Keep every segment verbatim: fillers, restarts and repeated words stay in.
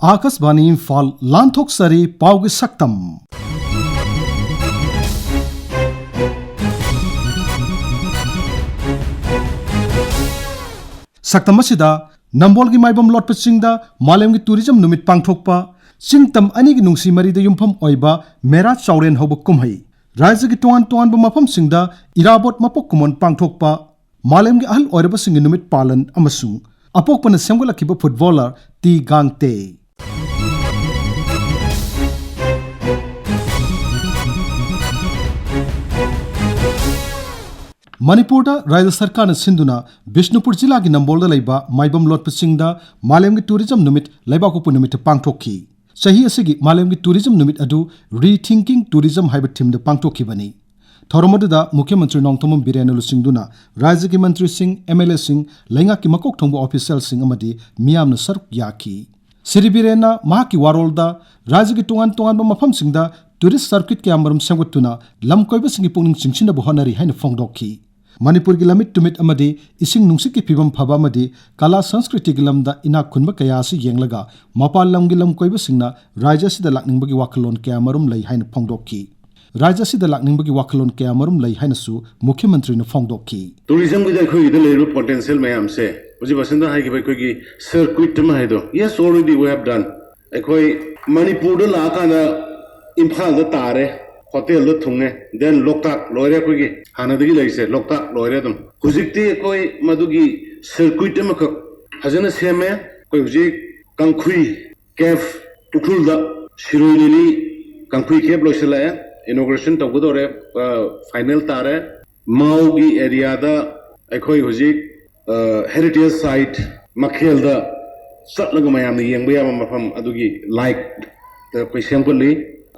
ꯑꯥꯀꯥꯁꯕꯥꯅꯤ ꯏꯝꯐꯥꯜ, ꯂꯥꯟꯊꯣꯛꯆꯔꯤ ꯄꯥꯎꯒꯤ ꯁꯛꯇꯝ꯫ ꯁꯛꯇꯝ ꯑꯁꯤꯗ ꯅꯝꯕꯣꯜꯒꯤ ꯃꯥꯏꯕꯝ ꯂꯣꯠꯄ ꯆꯤꯡꯗ ꯃꯥꯂꯦꯝꯒꯤ tourism ꯅꯨꯃꯤꯠ ꯄꯥꯡꯊꯣꯛꯄ, ꯆꯤꯡ ꯇꯝ ꯑꯅꯤꯒꯤ ꯅꯨꯡꯁꯤ ꯃꯔꯤꯗ ꯌꯨꯝꯐꯝ ꯑꯣꯏꯕ ꯃꯦꯔꯥ ꯆꯥꯎꯔꯦꯟ ꯍꯧꯕ ꯀꯨꯝꯍꯩ, ꯔꯥꯖ꯭ꯌꯒꯤ ꯇꯣꯉꯥꯟ ꯇꯣꯉꯥꯟꯕ ꯃꯐꯝꯁꯤꯡꯗ ꯏꯔꯥꯕꯣꯠ ꯃꯄꯣꯛ ꯀꯨꯝꯑꯣꯟ ꯄꯥꯡꯊꯣꯛꯄ, ꯃꯥꯂꯦꯝꯒꯤ ꯑꯍꯜ ꯑꯣꯏꯔꯕꯁꯤꯡꯒꯤ ꯅꯨꯃꯤꯠ ꯄꯥꯂꯟ ꯑꯃꯁꯨꯡ ꯑꯄꯣꯛꯄꯅ ꯁꯦꯝꯒꯠꯂꯛꯈꯤꯕ footballer ꯇꯤ ꯒꯥꯡꯇꯦ꯫ ꯃꯅꯤꯄꯨꯔꯗ ꯔꯥꯖ꯭ꯌ ꯁꯔꯀꯥꯔꯅ ꯁꯤꯟꯗꯨꯅ ꯕꯤꯁꯅꯨꯄꯨꯔ ꯖꯤꯂꯥꯒꯤ ꯅꯝꯕꯣꯜꯗ ꯂꯩꯕ ꯃꯥꯏꯕꯝ ꯂꯣꯠꯄ ꯆꯤꯡꯗ ꯃꯥꯂꯦꯝꯒꯤ tourism ꯅꯨꯃꯤꯠ ꯂꯩꯕꯥꯛꯄꯣꯛꯄ ꯅꯨꯃꯤꯠꯇ ꯄꯥꯡꯊꯣꯛꯈꯤ꯫ ꯆꯍꯤ ꯑꯁꯤꯒꯤ ꯃꯥꯂꯦꯝꯒꯤ tourism ꯅꯨꯃꯤꯠ ꯑꯗꯨ Rethinking Tourism ꯍꯥꯏꯕ themeꯗ ꯄꯥꯡꯊꯣꯛꯈꯤꯕꯅꯤ꯫ ꯊꯧꯔꯝ ꯑꯗꯨꯗ ꯃꯨꯈ꯭ꯌ ꯃꯟꯇ꯭ꯔꯤ ꯅꯣꯡꯊꯣꯝꯕꯝ ꯕꯤꯔꯦꯟꯅ ꯂꯨꯆꯤꯡꯗꯨꯅ ꯔꯥꯖ꯭ꯌꯒꯤ ꯃꯟꯇ꯭ꯔꯤꯁꯤꯡ, MLAꯁꯤꯡ, ꯂꯩꯉꯥꯛꯀꯤ ꯃꯀꯣꯛ ꯊꯣꯡꯕ officialꯁꯤꯡ ꯑꯃꯗꯤ ꯃꯤꯌꯥꯝꯅ ꯁꯔꯨꯛ ꯌꯥꯈꯤ꯫ ꯁ꯭ꯔꯤ ꯕꯤꯔꯦꯟꯅ ꯃꯍꯥꯛꯀꯤ ꯋꯥꯔꯣꯜꯗ ꯔꯥꯖ꯭ꯌꯒꯤ ꯇꯣꯉꯥꯟ ꯇꯣꯉꯥꯟꯕ ꯃꯐꯝꯁꯤꯡꯗ tourist circuit ꯀꯌꯥꯃꯔꯨꯝ ꯁꯦꯝꯒꯠꯇꯨꯅ ꯂꯝ ꯀꯣꯏꯕꯁꯤꯡꯒꯤ ꯄꯨꯛꯅꯤꯡ ꯆꯤꯡꯁꯤꯟꯅꯕ ꯍꯣꯠꯅꯔꯤ ꯍꯥꯏꯅ ꯐꯣꯡꯗꯣꯛꯈꯤ꯫ ꯃꯅꯤꯄꯨꯔꯒꯤ ꯂꯝꯃꯤꯠ ꯇꯨꯃꯤꯠ ꯑꯃꯗꯤ ꯏꯁꯤꯡ ꯅꯨꯡꯁꯤꯠꯀꯤ ꯐꯤꯕꯝ ꯐꯕ ꯑꯃꯗꯤ ꯀꯂꯥ ꯁꯪꯁꯀ꯭ꯔꯤꯇꯤꯒꯤ ꯂꯝꯗ ꯏꯅꯥꯛ ꯈꯨꯟꯕ ꯀꯌꯥ ꯑꯁꯤ ꯌꯦꯡꯂꯒ ꯃꯄꯥꯟ ꯂꯝꯒꯤ ꯂꯝ ꯀꯣꯏꯕꯁꯤꯡꯅ ꯔꯥꯖ꯭ꯌ ꯑꯁꯤꯗ ꯂꯥꯛꯅꯤꯡꯕꯒꯤ ꯋꯥꯈꯜꯂꯣꯟ ꯀꯌꯥꯃꯔꯨꯝ ꯂꯩ ꯍꯥꯏꯅ ꯐꯣꯡꯗꯣꯛꯈꯤ꯫ ꯔꯥꯖ꯭ꯌ ꯑꯁꯤꯗ ꯂꯥꯛꯅꯤꯡꯕꯒꯤ ꯋꯥꯈꯜꯂꯣꯟ ꯀꯌꯥꯃꯔꯨꯝ ꯂꯩ ꯍꯥꯏꯅꯁꯨ ꯃꯨꯈ꯭ꯌ ꯃꯟꯇ꯭ꯔꯤꯅ ꯐꯣꯡꯗꯣꯛꯈꯤ꯫ Tourismꯒꯤꯗ ꯑꯩꯈꯣꯏꯒꯤꯗ ꯂꯩꯔꯤꯕ potential ꯃꯌꯥꯝꯁꯦ ꯍꯧꯖꯤꯛ ꯕꯁꯟꯇ ꯍꯥꯏꯈꯤꯕ ꯑꯩꯈꯣꯏꯒꯤ circuit ꯑꯃ ꯍꯥꯏꯗꯣ, yes, already we have done꯫ ꯑꯩꯈꯣꯏ ꯃꯅꯤꯄꯨꯔꯗ ꯂꯥꯛꯑꯀꯥꯟꯗ ꯏꯝꯐꯥꯜꯗ ꯇꯥꯔꯦ, ꯍꯣꯇꯦꯜꯗ ꯊꯨꯡꯉꯦ, then ꯂꯣꯛꯇꯥꯛ ꯂꯣꯏꯔꯦ꯫ ꯑꯩꯈꯣꯏꯒꯤ ꯍꯥꯟꯅꯗꯒꯤ ꯂꯩꯔꯤꯁꯦ ꯂꯣꯛꯇꯥꯛ ꯂꯣꯏꯔꯦ ꯑꯗꯨꯝ꯫ ꯍꯧꯖꯤꯛꯇꯤ ꯑꯩꯈꯣꯏ ꯃꯗꯨꯒꯤ circuit ꯑꯃꯈꯛ ꯐꯖꯅ ꯁꯦꯝꯃꯦ꯫ ꯑꯩꯈꯣꯏ ꯍꯧꯖꯤꯛ ꯀꯥꯡꯈꯨꯏ cave, ꯎꯈ꯭ꯔꯨꯜꯗ ꯁꯤꯔꯣꯏ ꯂꯤꯂꯤ ꯀꯥꯡꯈꯨꯏ cave ꯂꯣꯏꯁꯤꯜꯂꯛꯑꯦ, inauguration ꯇꯧꯒꯗꯧꯔꯦ, ꯑ, final ꯇꯥꯔꯦ꯫ ꯃꯥꯎꯒꯤ areaꯗ ꯑꯩꯈꯣꯏ ꯍꯧꯖꯤꯛ, ꯑ, heritage site ꯃꯈꯦꯜꯗ ꯆꯠꯂꯒ ꯃꯌꯥꯝꯅ ꯌꯦꯡꯕ ꯌꯥꯕ ꯃꯐꯝ ꯑꯗꯨꯒꯤ like ꯑꯩꯈꯣꯏ ꯁꯦꯝꯒꯠꯂꯤ꯫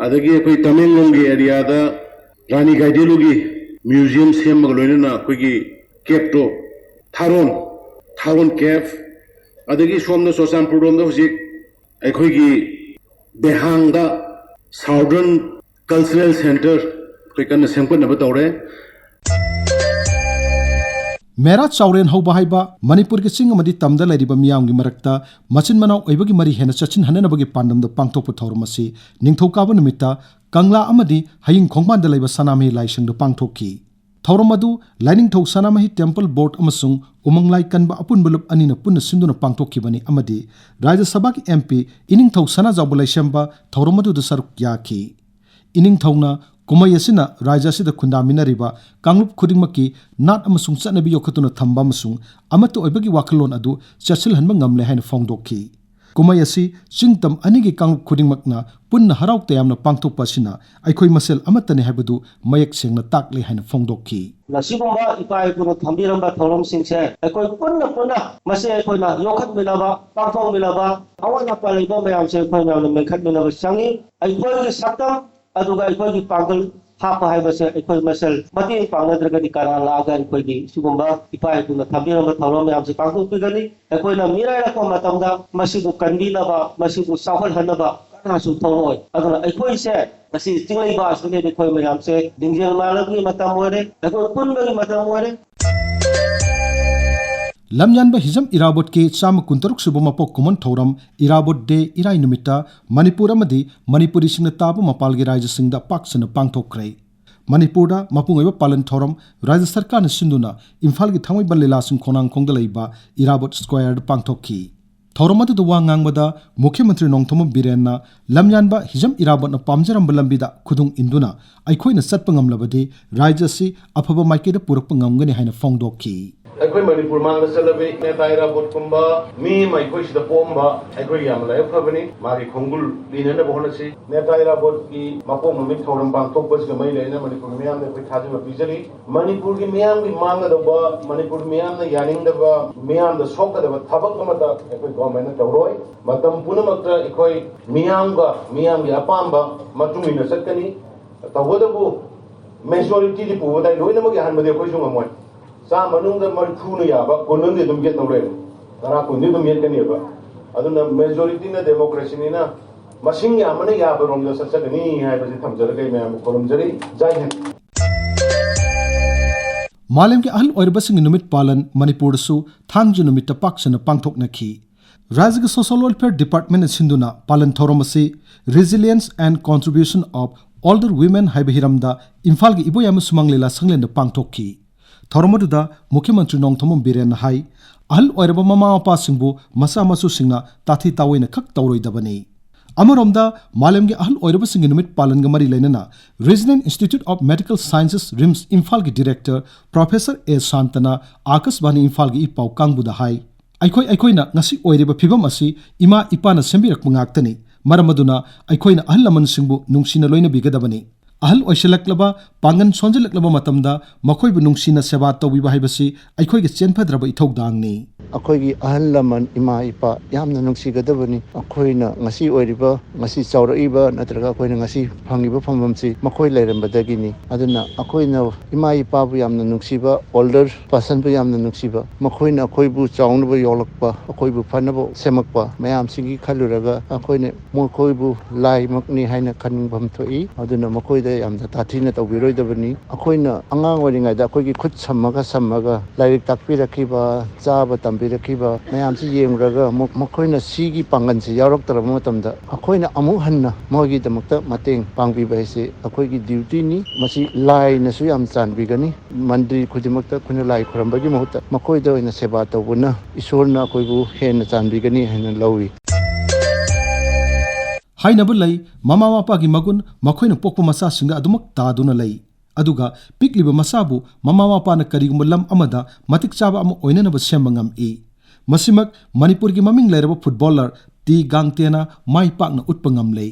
ꯑꯗꯒꯤ ꯑꯩꯈꯣꯏ ꯇꯃꯦꯡꯂꯣꯡꯒꯤ areaꯗ ꯔꯥꯅꯤ ꯒꯥꯏꯗꯦꯟꯂꯨꯒꯤ museum ꯁꯦꯝꯕꯒ ꯂꯣꯏꯅꯅ ꯑꯩꯈꯣꯏꯒꯤ caveꯇꯣ, ꯊꯥꯔꯣꯟ, ꯊꯥꯔꯣꯟ cave, ꯑꯗꯒꯤ ꯁꯣꯝꯗ ꯆꯨꯔꯆꯥꯟꯄꯨꯔ ꯂꯣꯝꯗ ꯍꯧꯖꯤꯛ ꯑꯩꯈꯣꯏꯒꯤ ꯗꯦꯍꯥꯡꯗ Southern Cultural Centre ꯑꯩꯈꯣꯏ ꯀꯟꯅ ꯁꯦꯝꯒꯠꯅꯕ ꯇꯧꯔꯦ꯫ ꯃꯦꯔꯥ ꯆꯥꯎꯔꯦꯟ ꯍꯧꯕ ꯍꯥꯏꯕ ꯃꯅꯤꯄꯨꯔꯒꯤ ꯆꯤꯡ ꯑꯃꯗꯤ ꯇꯝꯗ ꯂꯩꯔꯤꯕ ꯃꯤꯌꯥꯝꯒꯤ ꯃꯔꯛꯇ ꯃꯆꯤꯟ ꯃꯅꯥꯎ ꯑꯣꯏꯕꯒꯤ ꯃꯔꯤ ꯍꯦꯟꯅ ꯆꯠꯁꯤꯟꯍꯟꯅꯅꯕꯒꯤ ꯄꯥꯟꯗꯝꯗ ꯄꯥꯡꯊꯣꯛꯄ ꯊꯧꯔꯝ ꯑꯁꯤ ꯅꯤꯡꯊꯧꯀꯥꯕ ꯅꯨꯃꯤꯠꯇ ꯀꯪꯂꯥ ꯑꯃꯗꯤ ꯍꯌꯤꯡ ꯈꯣꯡꯕꯥꯟꯗ ꯂꯩꯕ ꯁꯅꯥꯃꯍꯤ ꯂꯥꯏꯁꯪꯗ ꯄꯥꯡꯊꯣꯛꯈꯤ꯫ ꯊꯧꯔꯝ ꯑꯗꯨ ꯂꯥꯏꯅꯤꯡꯊꯧ ꯁꯅꯥꯃꯍꯤ ꯇꯦꯝꯄꯜ ꯕꯣꯔꯗ ꯑꯃꯁꯨꯡ ꯎꯃꯪ ꯂꯥꯏ ꯀꯟꯕ ꯑꯄꯨꯟꯕ ꯂꯨꯞ ꯑꯅꯤꯅ ꯄꯨꯟꯅ ꯁꯤꯟꯗꯨꯅ ꯄꯥꯡꯊꯣꯛꯈꯤꯕꯅꯤ ꯑꯃꯗꯤ ꯔꯥꯖ꯭ꯌ ꯁꯚꯥꯒꯤ M P ꯏꯅꯤꯡꯊꯧ ꯁꯅꯥꯖꯥꯎꯕ ꯂꯩꯁꯦꯝꯕ ꯊꯧꯔꯝ ꯑꯗꯨꯗ ꯁꯔꯨꯛ ꯌꯥꯈꯤ꯫ ꯏꯅꯤꯡꯊꯧꯅ ꯀꯨꯝꯍꯩ ꯑꯁꯤꯅ ꯔꯥꯖ꯭ꯌ ꯑꯁꯤꯗ ꯈꯨꯟꯗꯥꯃꯤꯟꯅꯔꯤꯕ ꯀꯥꯡꯂꯨꯞ ꯈꯨꯗꯤꯡꯃꯛꯀꯤ ꯅꯥꯠ ꯑꯃꯁꯨꯡ ꯆꯠꯅꯕꯤ ꯌꯣꯛꯈꯠꯇꯨꯅ ꯊꯝꯕ ꯑꯃꯁꯨꯡ ꯑꯃꯠꯇ ꯑꯣꯏꯕꯒꯤ ꯋꯥꯈꯜꯂꯣꯟ ꯑꯗꯨ ꯆꯦꯠꯁꯤꯜꯍꯟꯕ ꯉꯝꯂꯦ ꯍꯥꯏꯅ ꯐꯣꯡꯗꯣꯛꯈꯤ꯫ ꯀꯨꯝꯍꯩ ꯑꯁꯤ ꯆꯤꯡ ꯇꯝ ꯑꯅꯤꯒꯤ ꯀꯥꯡꯂꯨꯞ ꯈꯨꯗꯤꯡꯃꯛꯅ ꯄꯨꯟꯅ ꯍꯔꯥꯎ ꯇꯌꯥꯝꯅ ꯄꯥꯡꯊꯣꯛꯄ ꯑꯁꯤꯅ ꯑꯩꯈꯣꯏ ꯃꯁꯦꯜ ꯑꯃꯠꯇꯅꯤ ꯍꯥꯏꯕꯗꯨ ꯃꯌꯦꯛ ꯁꯦꯡꯅ ꯇꯥꯛꯂꯦ ꯍꯥꯏꯅ ꯐꯣꯡꯗꯣꯛꯈꯤ꯫ ꯑꯁꯤꯒꯨꯝꯕ ꯏꯄꯥ ꯏꯄꯨꯅ ꯊꯝꯕꯤꯔꯝꯕ ꯊꯧꯔꯝꯁꯤꯡꯁꯦ ꯑꯩꯈꯣꯏ ꯄꯨꯟꯅ ꯄꯨꯟꯅ ꯃꯁꯤ ꯑꯩꯈꯣꯏꯅ ꯌꯣꯛꯈꯠꯃꯤꯟꯅꯕ, ꯄꯥꯡꯊꯣꯛꯃꯤꯟꯅꯕ, ꯑꯋꯥꯠ ꯑꯄꯥ ꯂꯩꯕ ꯃꯌꯥꯝꯁꯦ ꯑꯩꯈꯣꯏ ꯃꯌꯥꯝꯅ ꯃꯦꯟꯈꯠꯃꯤꯟꯅꯕ ꯆꯪꯉꯤ꯫ ꯑꯩꯈꯣꯏꯒꯤ ꯁꯛꯇꯝ ꯑꯗꯨꯒ ꯑꯩꯈꯣꯏꯒꯤ ꯄꯥꯡꯒꯜ ꯍꯥꯞꯄ ꯍꯥꯏꯕꯁꯦ ꯑꯩꯈꯣꯏ ꯃꯁꯦꯜ ꯃꯇꯦꯡ ꯄꯥꯡꯅꯗ꯭ꯔꯒꯗꯤ ꯀꯅꯥ ꯂꯥꯛꯑꯒ ꯑꯩꯈꯣꯏꯒꯤ ꯁꯤꯒꯨꯝꯕ ꯏꯄꯥ ꯏꯄꯨꯅ ꯊꯝꯕꯤꯔꯝꯕ ꯊꯧꯔꯝ ꯃꯌꯥꯝꯁꯦ ꯄꯥꯡꯊꯣꯛꯄꯤꯒꯅꯤ? ꯑꯩꯈꯣꯏꯅ ꯃꯤꯔꯥꯏꯔꯛꯄ ꯃꯇꯝꯗ ꯃꯁꯤꯕꯨ ꯀꯟꯕꯤꯅꯕ, ꯃꯁꯤꯕꯨ ꯆꯥꯎꯈꯠꯍꯟꯅꯕ ꯀꯅꯥꯁꯨ ꯊꯣꯛꯂꯛꯑꯣꯏ꯫ ꯑꯗꯨꯅ ꯑꯩꯈꯣꯏꯁꯦ ꯉꯁꯤ ꯆꯤꯡꯂꯩꯕꯥꯛ ꯑꯁꯤꯗꯗꯤ ꯑꯩꯈꯣꯏ ꯃꯌꯥꯝꯁꯦ ꯂꯤꯡꯖꯦꯜ ꯃꯥꯟꯅꯕꯒꯤ ꯃꯇꯝ ꯑꯣꯏꯔꯦ, ꯑꯩꯈꯣꯏ ꯄꯨꯟꯕꯒꯤ ꯃꯇꯝ ꯑꯣꯏꯔꯦ꯫ ꯂꯝꯌꯥꯟꯕ ꯍꯤꯖꯝ ꯏꯔꯥꯕꯣꯠꯀꯤ ꯆꯥꯝꯃ ꯀꯨꯟꯇꯔꯨꯛ ꯁꯨꯕ ꯃꯄꯣꯛ ꯀꯨꯝꯑꯣꯟ ꯊꯧꯔꯝ ꯏꯔꯥꯕꯣꯠ ꯗꯦ ꯏꯔꯥꯏ ꯅꯨꯃꯤꯠꯇ ꯃꯅꯤꯄꯨꯔ ꯑꯃꯗꯤ ꯃꯅꯤꯄꯨꯔꯤꯁꯤꯡꯅ ꯇꯥꯕ ꯃꯄꯥꯜꯒꯤ ꯔꯥꯖ꯭ꯌꯁꯤꯡꯗ ꯄꯥꯛ ꯁꯟꯅ ꯄꯥꯡꯊꯣꯛꯈ꯭ꯔꯦ꯫ ꯃꯅꯤꯄꯨꯔꯗ ꯃꯄꯨꯡ ꯑꯣꯏꯕ ꯄꯥꯂꯟ ꯊꯧꯔꯝ ꯔꯥꯖ꯭ꯌ ꯁꯔꯀꯥꯔꯅ ꯁꯤꯟꯗꯨꯅ ꯏꯝꯐꯥꯜꯒꯤ ꯊꯥꯡꯃꯩꯕꯟ ꯂꯤꯂꯥꯁꯤꯡ ꯈꯣꯡꯅꯥꯡꯈꯣꯡꯗ ꯂꯩꯕ ꯏꯔꯥꯕꯣꯠ ꯁ꯭ꯀ꯭ꯋꯥꯌꯔꯗ ꯄꯥꯡꯊꯣꯛꯈꯤ꯫ ꯊꯧꯔꯝ ꯑꯗꯨꯗ ꯋꯥ ꯉꯥꯡꯕꯗ ꯃꯨꯈ꯭ꯌ ꯃꯟꯇ꯭ꯔꯤ ꯅꯣꯡꯊꯣꯝꯕꯝ ꯕꯤꯔꯦꯟꯅ ꯂꯝꯌꯥꯟꯕ ꯍꯤꯖꯝ ꯏꯔꯥꯕꯣꯠꯅ ꯄꯥꯝꯖꯔꯝꯕ ꯂꯝꯕꯤꯗ ꯈꯨꯗꯨꯡ ꯏꯟꯗꯨꯅ ꯑꯩꯈꯣꯏꯅ ꯆꯠꯄ ꯉꯝꯂꯕꯗꯤ ꯔꯥꯖ꯭ꯌ ꯑꯁꯤ ꯑꯐꯕ ꯃꯥꯏꯀꯩꯗ ꯄꯨꯔꯛꯄ ꯉꯝꯒꯅꯤ ꯍꯥꯏꯅ ꯐꯣꯡꯗꯣꯛꯈꯤ꯫ ꯑꯩꯈꯣꯏ ꯃꯅꯤꯄꯨꯔ ꯃꯥꯡꯗ ꯆꯠꯂꯕꯤ ꯅꯦꯇꯥ ꯏꯔꯥꯕꯣꯠꯀꯨꯝꯕ ꯃꯤ ꯑꯃ ꯑꯩꯈꯣꯏ ꯁꯤꯗ ꯄꯣꯛꯑꯝꯕ ꯑꯩꯈꯣꯏ ꯌꯥꯝꯅ ꯂꯥꯏꯕꯛ ꯐꯕꯅꯤ꯫ ꯃꯥꯒꯤ ꯈꯣꯡꯒꯨꯜ ꯂꯤꯅꯅꯕ ꯍꯣꯠꯅꯁꯤ꯫ ꯅꯦꯇꯥ ꯏꯔꯥꯕꯣꯠꯀꯤ ꯃꯄꯣꯛ ꯅꯨꯃꯤꯠ ꯊꯧꯔꯝ ꯄꯥꯡꯊꯣꯛꯄꯁꯤꯒ ꯃꯔꯤ ꯂꯩꯅꯅ ꯃꯅꯤꯄꯨꯔꯒꯤ ꯃꯤꯌꯥꯝꯗ ꯑꯩꯈꯣꯏ ꯊꯥꯖꯕ ꯄꯤꯖꯔꯤ꯫ ꯃꯅꯤꯄꯨꯔꯒꯤ ꯃꯤꯌꯥꯝꯒꯤ ꯃꯥꯡꯒꯗꯧꯕ, ꯃꯅꯤꯄꯨꯔ ꯃꯤꯌꯥꯝꯅ ꯌꯥꯅꯤꯡꯗꯕ, ꯃꯤꯌꯥꯝꯗ ꯁꯣꯛꯀꯗꯕ ꯊꯕꯛ ꯑꯃꯠꯇ ꯑꯩꯈꯣꯏ ꯒꯣꯔꯃꯦꯟꯅ ꯇꯧꯔꯣꯏ꯫ ꯃꯇꯝ ꯄꯨꯝꯅꯃꯛꯇ ꯑꯩꯈꯣꯏ ꯃꯤꯌꯥꯝꯒ ꯃꯤꯌꯥꯝꯒꯤ ꯑꯄꯥꯝꯕ ꯃꯇꯨꯡ ꯏꯟꯅ ꯆꯠꯀꯅꯤ꯫ ꯇꯧꯕꯇꯕꯨ ꯃꯦꯖꯣꯔꯤꯇꯤꯗꯤ ꯄꯨꯕ ꯇꯥꯏ, ꯂꯣꯏꯅꯃꯛ ꯌꯥꯍꯟꯕꯗꯤ ꯑꯩꯈꯣꯏꯁꯨ ꯉꯝꯃꯣꯏ꯫ ꯆꯥꯝꯃ ꯃꯅꯨꯡꯗ ꯃꯔꯤꯐꯨꯅ ꯌꯥꯕ ꯀꯨꯟ ꯑꯃꯗꯤ ꯑꯗꯨꯝ ꯌꯦꯠꯇꯧ ꯂꯩꯔꯦ, ꯇꯔꯥ ꯀꯨꯟꯗꯤ ꯑꯗꯨꯝ ꯌꯦꯠꯀꯅꯦꯕ꯫ ꯑꯗꯨꯅ ꯃꯦꯖꯣꯔꯤꯇꯤꯅ ꯗꯦꯃꯣꯀ꯭ꯔꯦꯁꯤꯅꯤꯅ ꯃꯁꯤꯡ ꯌꯥꯝꯕꯅ ꯌꯥꯕꯔꯣꯝꯗ ꯆꯠꯆꯒꯅꯤ ꯍꯥꯏꯕꯁꯤ ꯊꯝꯖꯔꯒ ꯑꯩ ꯃꯌꯥꯝꯕꯨ ꯈꯨꯔꯨꯝꯖꯔꯤ꯫ ꯖꯥꯏ ꯍꯤꯟꯗ꯫ ꯃꯥꯂꯦꯝꯒꯤ ꯑꯍꯜ ꯑꯣꯏꯔꯕꯁꯤꯡꯒꯤ ꯅꯨꯃꯤꯠ ꯄꯥꯂꯟ ꯃꯅꯤꯄꯨꯔꯗꯁꯨ ꯊꯥꯡꯖ ꯅꯨꯃꯤꯠꯇ ꯄꯥꯛ ꯁꯟꯅ ꯄꯥꯡꯊꯣꯛꯅꯈꯤ꯫ ꯔꯥꯖ꯭ꯌꯒꯤ Social Welfare Department ꯅ ꯁꯤꯟꯗꯨꯅ ꯄꯥꯂꯟ ꯊꯧꯔꯝ ꯑꯁꯤ Resilience and Contribution of Older Women ꯍꯥꯏꯕ ꯍꯤꯔꯝꯗ ꯏꯝꯐꯥꯜꯒꯤ ꯏꯕꯣꯌꯥꯏꯃ ꯁꯨꯃꯥꯡ ꯂꯤꯂꯥ ꯁꯪꯂꯦꯟꯗ ꯄꯥꯡꯊꯣꯛꯈꯤ꯫ ꯊꯧꯔꯝ ꯑꯗꯨꯗ ꯃꯨꯈ꯭ꯌ ꯃꯟꯇ꯭ꯔꯤ ꯅꯣꯡꯊꯣꯝꯕꯝ ꯕꯤꯔꯦꯟꯅ ꯍꯥꯏ, ꯑꯍꯜ ꯑꯣꯏꯔꯕ ꯃꯃꯥ ꯃꯄꯥꯁꯤꯡꯕꯨ ꯃꯆꯥ ꯃꯁꯨꯁꯤꯡꯅ ꯇꯥꯊꯤ ꯇꯥꯑꯣꯏꯅ ꯈꯛ ꯇꯧꯔꯣꯏꯗꯕꯅꯤ꯫ ꯑꯃꯔꯣꯝꯗ, ꯃꯥꯂꯦꯝꯒꯤ ꯑꯍꯜ ꯑꯣꯏꯔꯕꯁꯤꯡꯒꯤ ꯅꯨꯃꯤꯠ ꯄꯥꯂꯟꯒ ꯃꯔꯤ ꯂꯩꯅꯅ Resident Institute of Medical Sciences, RIMS, ꯏꯝꯐꯥꯜꯒꯤ ꯗꯤꯔꯦꯛꯇꯔ ꯄ꯭ꯔꯣꯐꯦꯁꯔ ꯑꯦ ꯁꯥꯟꯇꯅ ꯑꯥꯀꯥꯁꯕꯥꯅꯤ ꯏꯝꯐꯥꯜꯒꯤ ꯏ ꯄꯥꯎ ꯀꯥꯡꯕꯨꯗ ꯍꯥꯏ, ꯑꯩꯈꯣꯏ, ꯑꯩꯈꯣꯏꯅ ꯉꯁꯤ ꯑꯣꯏꯔꯤꯕ ꯐꯤꯕꯝ ꯑꯁꯤ ꯏꯃꯥ ꯏꯄꯥꯅ ꯁꯦꯝꯕꯤꯔꯛꯄ ꯉꯥꯛꯇꯅꯤ꯫ ꯃꯔꯝ ꯑꯗꯨꯅ ꯑꯩꯈꯣꯏꯅ ꯑꯍꯜ ꯂꯃꯟꯁꯤꯡꯕꯨ ꯅꯨꯡꯁꯤꯅ ꯂꯣꯏꯅꯕꯤꯒꯗꯕꯅꯤ꯫ ꯑꯍꯜ ꯑꯣꯏꯁꯤꯜꯂꯛꯂꯕ, ꯄꯥꯡꯒꯜ ꯁꯣꯟꯖꯤꯜꯂꯛꯂꯕ ꯃꯇꯝꯗ ꯃꯈꯣꯏꯕꯨ ꯅꯨꯡꯁꯤꯅ ꯁꯦꯕꯥ ꯇꯧꯕꯤꯕ ꯍꯥꯏꯕꯁꯤ ꯑꯩꯈꯣꯏꯒꯤ ꯆꯦꯟꯐꯗ꯭ꯔꯕ ꯏꯊꯧꯗꯥꯡꯅꯤ꯫ ꯑꯩꯈꯣꯏꯒꯤ ꯑꯍꯜ ꯂꯃꯟ, ꯏꯃꯥ ꯏꯄꯥ ꯌꯥꯝꯅ ꯅꯨꯡꯁꯤꯒꯗꯕꯅꯤ꯫ ꯑꯩꯈꯣꯏꯅ ꯉꯁꯤ ꯑꯣꯏꯔꯤꯕ, ꯉꯁꯤ ꯆꯥꯎꯔꯛꯏꯕ, ꯅꯠꯇ꯭ꯔꯒ ꯑꯩꯈꯣꯏꯅ ꯉꯁꯤ ꯐꯪꯉꯤꯕ ꯐꯝꯐꯝꯁꯤ ꯃꯈꯣꯏ ꯂꯩꯔꯝꯕꯗꯒꯤꯅꯤ꯫ ꯑꯗꯨꯅ ꯑꯩꯈꯣꯏꯅ ꯏꯃꯥ ꯏꯄꯥꯕꯨ ꯌꯥꯝꯅ ꯅꯨꯡꯁꯤꯕ, ꯑꯣꯜꯗꯔ ꯄꯔꯁꯟꯕꯨ ꯌꯥꯝꯅ ꯅꯨꯡꯁꯤꯕ, ꯃꯈꯣꯏꯅ ꯑꯩꯈꯣꯏꯕꯨ ꯆꯥꯎꯅꯕ ꯌꯣꯛꯂꯛꯄ, ꯑꯩꯈꯣꯏꯕꯨ ꯐꯅꯕ ꯁꯦꯝꯃꯛꯄ ꯃꯌꯥꯝꯁꯤꯒꯤ ꯈꯜꯂꯨꯔꯒ ꯑꯩꯈꯣꯏꯅ ꯃꯈꯣꯏꯕꯨ ꯂꯥꯏꯃꯛꯅꯤ ꯍꯥꯏꯅ ꯈꯟꯐꯝ ꯊꯣꯛꯏ꯫ ꯑꯗꯨꯅ ꯃꯈꯣꯏꯗ ꯌꯥꯝꯅ ꯇꯥꯊꯤꯅ ꯇꯧꯕꯤꯔꯣꯏꯗꯕꯅꯤ꯫ ꯑꯩꯈꯣꯏꯅ ꯑꯉꯥꯡ ꯑꯣꯏꯔꯤꯉꯩꯗ ꯑꯩꯈꯣꯏꯒꯤ ꯈꯨꯠ ꯁꯝꯃꯒ ꯁꯝꯃꯒ ꯂꯥꯏꯔꯤꯛ ꯇꯥꯛꯄꯤꯔꯛꯈꯤꯕ, ꯆꯥꯕ ꯇꯝꯕꯤꯔꯛꯈꯤꯕ ꯃꯌꯥꯝꯁꯤ ꯌꯦꯡꯂꯒ ꯑꯃꯨꯛ ꯃꯈꯣꯏꯅ ꯁꯤꯒꯤ ꯄꯥꯡꯒꯜꯁꯤ ꯌꯥꯎꯔꯛꯇ꯭ꯔꯕ ꯃꯇꯝꯗ ꯑꯩꯈꯣꯏꯅ ꯑꯃꯨꯛ ꯍꯟꯅ ꯃꯣꯏꯒꯤꯗꯃꯛꯇ ꯃꯇꯦꯡ ꯄꯥꯡꯕꯤꯕ ꯍꯥꯏꯁꯤ ꯑꯩꯈꯣꯏꯒꯤ ꯗ꯭ꯌꯨꯇꯤꯅꯤ꯫ ꯃꯁꯤ ꯂꯥꯏꯅꯁꯨ ꯌꯥꯝ ꯆꯥꯟꯕꯤꯒꯅꯤ꯫ ꯃꯟꯗꯤꯔ ꯈꯨꯗꯤꯡꯃꯛꯇ ꯑꯩꯈꯣꯏꯅ ꯂꯥꯏ ꯈꯣꯏꯔꯝꯕꯒꯤ ꯃꯍꯨꯠꯇ ꯃꯈꯣꯏꯗ ꯑꯣꯏꯅ ꯁꯦꯕꯥ ꯇꯧꯕꯅ ꯏꯁꯣꯔꯅ ꯑꯩꯈꯣꯏꯕꯨ ꯍꯦꯟꯅ ꯆꯥꯟꯕꯤꯒꯅꯤ ꯍꯥꯏꯅ ꯂꯧꯏ꯫ ꯍꯥꯏꯅꯕ ꯂꯩ, ꯃꯃꯥ ꯃꯄꯥꯒꯤ ꯃꯒꯨꯟ ꯃꯈꯣꯏꯅ ꯄꯣꯛꯄ ꯃꯆꯥꯁꯤꯡꯗ ꯑꯗꯨꯃꯛ ꯇꯥꯗꯨꯅ ꯂꯩ꯫ ꯑꯗꯨꯒ ꯄꯤꯛꯂꯤꯕ ꯃꯆꯥꯕꯨ ꯃꯃꯥ ꯃꯄꯥꯅ ꯀꯔꯤꯒꯨꯝꯕ ꯂꯝ ꯑꯃꯗ ꯃꯇꯤꯛ ꯆꯥꯕ ꯑꯃ ꯑꯣꯏꯅꯅꯕ ꯁꯦꯝꯕ ꯉꯝꯃꯤ꯫ ꯃꯁꯤꯃꯛ ꯃꯅꯤꯄꯨꯔꯒꯤ ꯃꯃꯤꯡ ꯂꯩꯔꯕ ꯐꯨꯠꯕꯣꯂꯔ ꯇꯤ ꯒꯥꯡꯇꯦꯅ ꯃꯥꯏ ꯄꯥꯛꯅ ꯎꯠꯄ ꯉꯝꯂꯦ꯫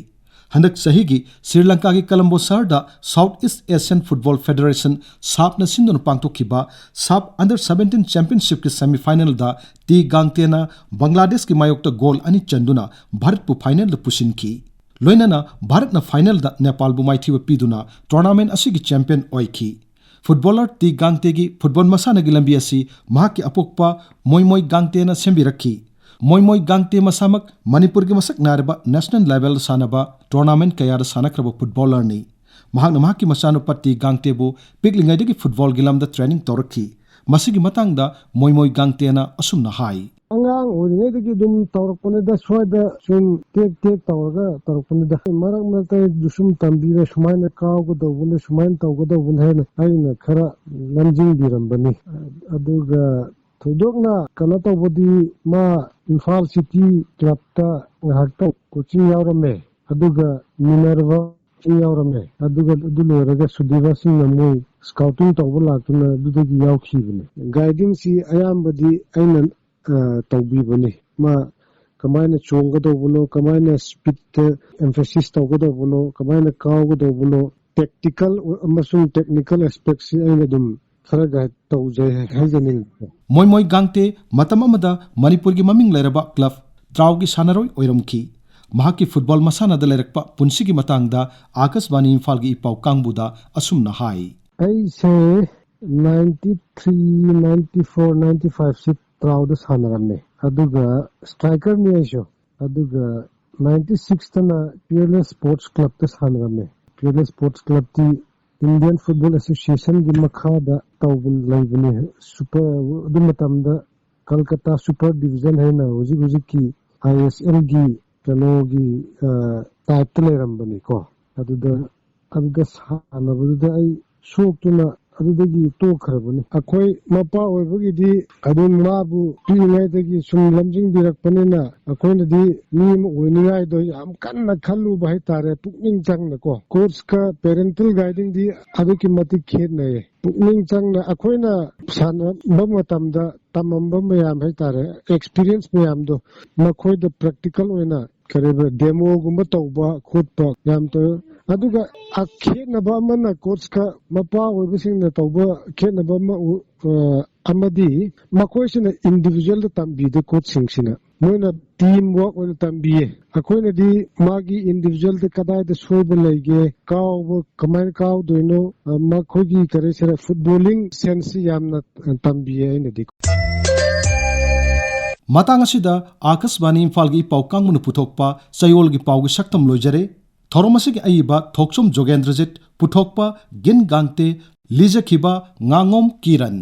ꯍꯟꯗꯛ ꯆꯍꯤꯒꯤ ꯁ꯭ꯔꯤ ꯂꯪꯀꯥꯒꯤ ꯀꯂꯝꯕꯣ ꯁꯍꯔꯗ South East Asian Football Federation, ꯁꯥꯞꯅ ꯁꯤꯟꯗꯨꯅ ꯄꯥꯡꯊꯣꯛꯈꯤꯕ ꯁꯥꯞ Under seventeen Championship ꯀꯤ semi final ꯗ ꯇꯤ ꯒꯥꯡꯇꯦꯅ ꯕꯪꯒ꯭ꯂꯥꯗꯦꯁꯀꯤ ꯃꯥꯌꯣꯛꯇ ꯒꯣꯜ ꯑꯅꯤ ꯆꯟꯗꯨꯅ ꯚꯥꯔꯠꯄꯨ final ꯗ ꯄꯨꯁꯤꯟꯈꯤ꯫ ꯂꯣꯏꯅꯅ ꯚꯥꯔꯠꯅ final ꯗ ꯅꯦꯄꯥꯜꯕꯨ ꯃꯥꯏꯊꯤꯕ ꯄꯤꯗꯨꯅ tournament ꯑꯁꯤꯒꯤ champion ꯑꯣꯏꯈꯤ꯫ ꯐꯨꯠꯕꯣꯂꯔ ꯇꯤ ꯒꯥꯡꯇꯦꯒꯤ ꯐꯨꯠꯕꯣꯜ ꯃꯁꯥꯟꯅꯒꯤ ꯂꯝꯕꯤ ꯑꯁꯤ ꯃꯍꯥꯛꯀꯤ ꯑꯄꯣꯛꯄ ꯃꯣꯏꯃꯣꯏ ꯒꯥꯡꯇꯦꯅ ꯁꯦꯝꯕꯤꯔꯛꯈꯤ꯫ ꯃꯣꯏꯃꯣꯏ ꯒꯥꯡꯇꯦ ꯃꯁꯥꯃꯛ ꯃꯅꯤꯄꯨꯔꯒꯤ ꯃꯁꯛ ꯅꯥꯏꯔꯕ national level ꯗ ꯁꯥꯟꯅꯕ tournament ꯀꯌꯥꯗ ꯁꯥꯟꯅꯈ꯭ꯔꯕ ꯐꯨꯠꯕꯣꯂꯔꯅꯤ꯫ ꯃꯍꯥꯛꯅ ꯃꯍꯥꯛꯀꯤ ꯃꯆꯥꯅꯨꯄꯥ ꯇꯤ ꯒꯥꯡꯇꯦꯕꯨ ꯄꯤꯛꯂꯤꯉꯩꯗꯒꯤ ꯐꯨꯠꯕꯣꯜꯒꯤ ꯂꯝꯗ ꯇ꯭ꯔꯦꯅꯤꯡ ꯇꯧꯔꯛꯈꯤ꯫ ꯃꯁꯤꯒꯤ ꯃꯇꯥꯡꯗ ꯃꯣꯏꯃꯣꯏ ꯒꯥꯡꯇꯦꯅ ꯑꯁꯨꯝꯅ ꯍꯥꯏ꯫ ꯑꯉꯥꯡ ꯑꯣꯏꯔꯤꯉꯩꯗꯒꯤ ꯑꯗꯨꯝ ꯇꯧꯔꯛꯄꯅꯤꯗ, ꯁ꯭ꯋꯥꯏꯗ ꯁꯨꯝ ꯇꯦꯛ ꯇꯦꯛ ꯇꯧꯔꯒ ꯇꯧꯔꯛꯄꯅꯤꯗ꯫ ꯃꯔꯛ ꯃꯔꯛꯇ ꯑꯩꯁꯨ ꯁꯨꯝ ꯇꯝꯕꯤꯔꯦ, ꯁꯨꯃꯥꯏꯅ ꯀꯥꯎꯒꯗꯧꯕꯅꯦ, ꯁꯨꯃꯥꯏꯅ ꯇꯧꯒꯗꯧꯕꯅꯦ ꯍꯥꯏꯅ ꯑꯩꯅ ꯈꯔ ꯂꯝꯖꯤꯡꯕꯤꯔꯝꯕꯅꯤ꯫ ꯑꯗꯨꯒ ꯊꯣꯏꯗꯣꯛꯅ ꯀꯩꯅꯣ ꯇꯧꯕꯗꯤ, ꯃꯥ ꯏꯝꯐꯥꯜ ꯁꯤꯇꯤ ꯀ꯭ꯂꯕꯇ ꯉꯥꯏꯍꯥꯛꯇꯪ ꯀꯣꯆꯤꯡ ꯌꯥꯎꯔꯝꯃꯦ, ꯑꯗꯨꯒ ꯃꯤꯅꯔꯚ ꯀꯣꯆꯤꯡ ꯌꯥꯎꯔꯝꯃꯦ, ꯑꯗꯨꯒ ꯑꯗꯨ ꯂꯣꯏꯔꯒ ꯁꯨꯗꯤꯕꯥ ꯁꯤꯡꯅ ꯃꯣꯏ ꯁ꯭ꯀꯥꯎꯇꯤꯡ ꯇꯧꯕ ꯂꯥꯛꯇꯨꯅ ꯑꯗꯨꯗꯒꯤ ꯌꯥꯎꯈꯤꯕꯅꯤ꯫ ꯒꯥꯏꯗꯤꯡꯁꯤ ꯑꯌꯥꯝꯕꯗꯤ ꯑꯩꯅ, ꯑ, ꯇꯧꯕꯤꯕꯅꯤ꯫ ꯃꯥ ꯀꯃꯥꯏꯅ ꯆꯣꯡꯒꯗꯧꯕꯅꯣ, ꯀꯃꯥꯏꯅ ꯁ꯭ꯄꯤꯠꯇ ꯑꯦꯝꯐꯦꯁꯤꯁ ꯇꯧꯒꯗꯧꯕꯅꯣ, ꯀꯃꯥꯏꯅ ꯀꯥꯎꯒꯗꯧꯕꯅꯣ, ꯇꯦꯛꯇꯤꯀꯦꯜ ꯑꯃꯁꯨꯡ ꯇꯦꯛꯅꯤꯀꯦꯜ ꯑꯦꯁꯄꯦꯛꯁꯤ ꯑꯩꯅ ꯑꯗꯨꯝ ꯈꯔ ꯒꯥꯏꯗ ꯇꯧꯖꯩ ꯍꯥꯏꯖꯅꯤꯡꯉꯤ꯫ ꯃꯣꯏꯃꯣꯏ ꯒꯥꯡꯇꯦ ꯃꯇꯝ ꯑꯃꯗ ꯃꯅꯤꯄꯨꯔꯒꯤ ꯃꯃꯤꯡ ꯂꯩꯔꯕ ꯀ꯭ꯂꯕ ꯇ꯭ꯔꯥꯎꯒꯤ ꯁꯥꯟꯅꯔꯣꯏ ꯑꯣꯏꯔꯝꯈꯤ꯫ ꯃꯍꯥꯛꯀꯤ ꯐꯨꯠꯕꯣꯜ ꯃꯁꯥꯟꯅꯗ ꯂꯩꯔꯛꯄ ꯄꯨꯟꯁꯤꯒꯤ ꯃꯇꯥꯡꯗ ꯑꯥꯀꯥꯁꯕꯥꯅꯤ ꯏꯝꯐꯥꯜꯒꯤ ꯏꯄꯥꯎ ꯀꯥꯡꯕꯨꯗ ꯑꯁꯨꯝꯅ ꯍꯥꯏ꯫ ꯑꯩꯁꯦ ninety three, ninety four, ninety ꯐꯥꯏꯚꯁꯤ ꯇ꯭ꯔꯥꯎꯗ ꯁꯥꯟꯅꯔꯝꯃꯦ, ꯑꯗꯨꯒ ꯁ꯭ꯇ꯭ꯔꯥꯏꯀꯔꯅꯤ ꯑꯩꯁꯨ꯫ ꯑꯗꯨꯒ ꯅꯥꯏꯟꯇꯤ ꯁꯤꯛꯁꯇꯅ ꯄꯤ ꯑꯦꯜ ꯑꯦꯁ ꯁ꯭ꯄꯣꯔꯠꯁ ꯀ꯭ꯂꯕꯇ ꯁꯥꯟꯅꯔꯝꯃꯦ꯫ ꯄꯤ ꯑꯦꯜ ꯑꯦꯁ ꯁ꯭ꯄꯣꯔꯠꯁ ꯀ꯭ꯂꯕꯇꯤ ꯏꯟꯗꯤꯌꯟ ꯐꯨꯠꯕꯣꯜ ꯑꯦꯁꯣꯁꯤꯌꯦꯁꯟꯒꯤ ꯃꯈꯥꯗ ꯇꯧꯕ ꯂꯩꯕꯅꯦ꯫ ꯁꯨꯄꯔ, ꯑꯗꯨ ꯃꯇꯝꯗ ꯀꯜꯀꯇꯥ ꯁꯨꯄꯔ ꯗꯤꯕꯤꯖꯟ ꯍꯥꯏꯅ ꯍꯧꯖꯤꯛ ꯍꯧꯖꯤꯛꯀꯤ ꯑꯥꯏ ꯑꯦꯁ ꯑꯦꯜꯒꯤ ꯀꯩꯅꯣꯒꯤ, ꯑ, ꯇꯥꯏꯞꯇ ꯂꯩꯔꯝꯕꯅꯤꯀꯣ꯫ ꯑꯗꯨꯗ, ꯑꯗꯨꯗ ꯁꯥꯟꯅꯕꯗꯨꯗ ꯑꯩ ꯁꯣꯛꯇꯨꯅ ꯑꯗꯨꯗꯒꯤ ꯇꯣꯛꯈ꯭ꯔꯕꯅꯤ꯫ ꯑꯩꯈꯣꯏ ꯃꯄꯥ ꯑꯣꯏꯕꯒꯤꯗꯤ ꯑꯗꯨꯝ ꯃꯥꯕꯨ ꯄꯤꯛꯂꯤꯉꯩꯗꯒꯤ ꯁꯨꯝ ꯂꯝꯖꯤꯡꯕꯤꯔꯛꯄꯅꯤꯅ, ꯑꯩꯈꯣꯏꯅꯗꯤ ꯃꯤ ꯑꯃ ꯑꯣꯏꯅꯤꯡꯉꯥꯏꯗꯣ ꯌꯥꯝ ꯀꯟꯅ ꯈꯜꯂꯨꯕ ꯍꯥꯏꯇꯥꯔꯦ, ꯄꯨꯛꯅꯤꯡ ꯆꯪꯅꯀꯣ꯫ ꯀꯣꯆꯀ ꯄꯦꯔꯦꯟꯇꯦꯜ ꯒꯥꯏꯗꯤꯡꯗꯤ ꯑꯗꯨꯛꯀꯤ ꯃꯇꯤꯛ ꯈꯦꯠꯅꯩꯌꯦ꯫ ꯄꯨꯛꯅꯤꯡ ꯆꯪꯅ ꯑꯩꯈꯣꯏꯅ ꯁꯥꯟꯅꯕ ꯃꯇꯝꯗ ꯇꯝꯃꯝꯕ ꯃꯌꯥꯝ ꯍꯥꯏꯇꯥꯔꯦ, ꯑꯦꯛꯁꯄꯤꯔꯤꯌꯦꯟꯁ ꯃꯌꯥꯝꯗꯣ ꯃꯈꯣꯏꯗ ꯄ꯭ꯔꯦꯛꯇꯤꯀꯦꯜ ꯑꯣꯏꯅ ꯀꯔꯤꯕ ꯗꯦꯃꯣꯒꯨꯝꯕ ꯇꯧꯕ ꯈꯣꯠꯄ ꯌꯥꯝ ꯇꯧꯋꯦ꯫ ꯑꯗꯨꯒ ꯑꯈꯦꯠꯅꯕ ꯑꯃꯅ ꯀꯣꯆꯀ ꯃꯄꯥ ꯑꯣꯏꯕꯁꯤꯡꯅ ꯇꯧꯕ ꯈꯦꯠꯅꯕ ꯑꯃ ꯎ-, ꯑ, ꯑꯃꯗꯤ ꯃꯈꯣꯏꯁꯤꯅ ꯏꯟꯗꯤꯕꯤꯖꯨꯋꯦꯜꯗ ꯇꯝꯕꯤꯗꯦ, ꯀꯣꯆꯁꯤꯡꯁꯤꯅ꯫ ꯃꯣꯏꯅ ꯇꯤꯝ ꯋꯥꯔꯛ ꯑꯣꯏꯅ ꯇꯝꯕꯤꯌꯦ꯫ ꯑꯩꯈꯣꯏꯅꯗꯤ ꯃꯥꯒꯤ ꯏꯟꯗꯤꯕꯤꯖꯨꯋꯦꯜꯗ ꯀꯗꯥꯏꯗ ꯁꯣꯏꯕ ꯂꯩꯒꯦ, ꯀꯥꯎꯕ ꯀꯃꯥꯏꯅ ꯀꯥꯎꯗꯣꯏꯅꯣ, ꯑ, ꯃꯈꯣꯏꯒꯤ ꯀꯔꯤ ꯍꯥꯏꯁꯤꯔꯦ, ꯐꯨꯠꯕꯣꯂꯤꯡ ꯁꯦꯟꯁꯁꯤ ꯌꯥꯝꯅ, ꯑ, ꯇꯝꯕꯤꯌꯦ ꯑꯩꯅꯗꯤ꯫ ꯃꯇꯥꯡ ꯑꯁꯤꯗ ꯑꯥꯀꯥꯁꯕꯥꯅꯤ ꯏꯝꯐꯥꯜꯒꯤ ꯄꯥꯎ ꯀꯥꯡꯕꯨꯅ ꯄꯨꯊꯣꯛꯄ ꯆꯌꯣꯜꯒꯤ ꯄꯥꯎꯒꯤ ꯁꯛꯇꯝ ꯂꯣꯏꯖꯔꯦ꯫ ꯊꯧꯔꯝ ꯑꯁꯤꯒꯤ ꯑꯏꯕ ꯊꯣꯛꯆꯣꯝ ꯖꯣꯒꯦꯟꯗ꯭ꯔꯖꯤꯠ, ꯄꯨꯊꯣꯛꯄ ꯒꯤꯟ ꯒꯥꯡꯇꯦ, ꯂꯤꯖꯈꯤꯕ ꯉꯥꯉꯣꯝ ꯀꯤꯔꯟ꯫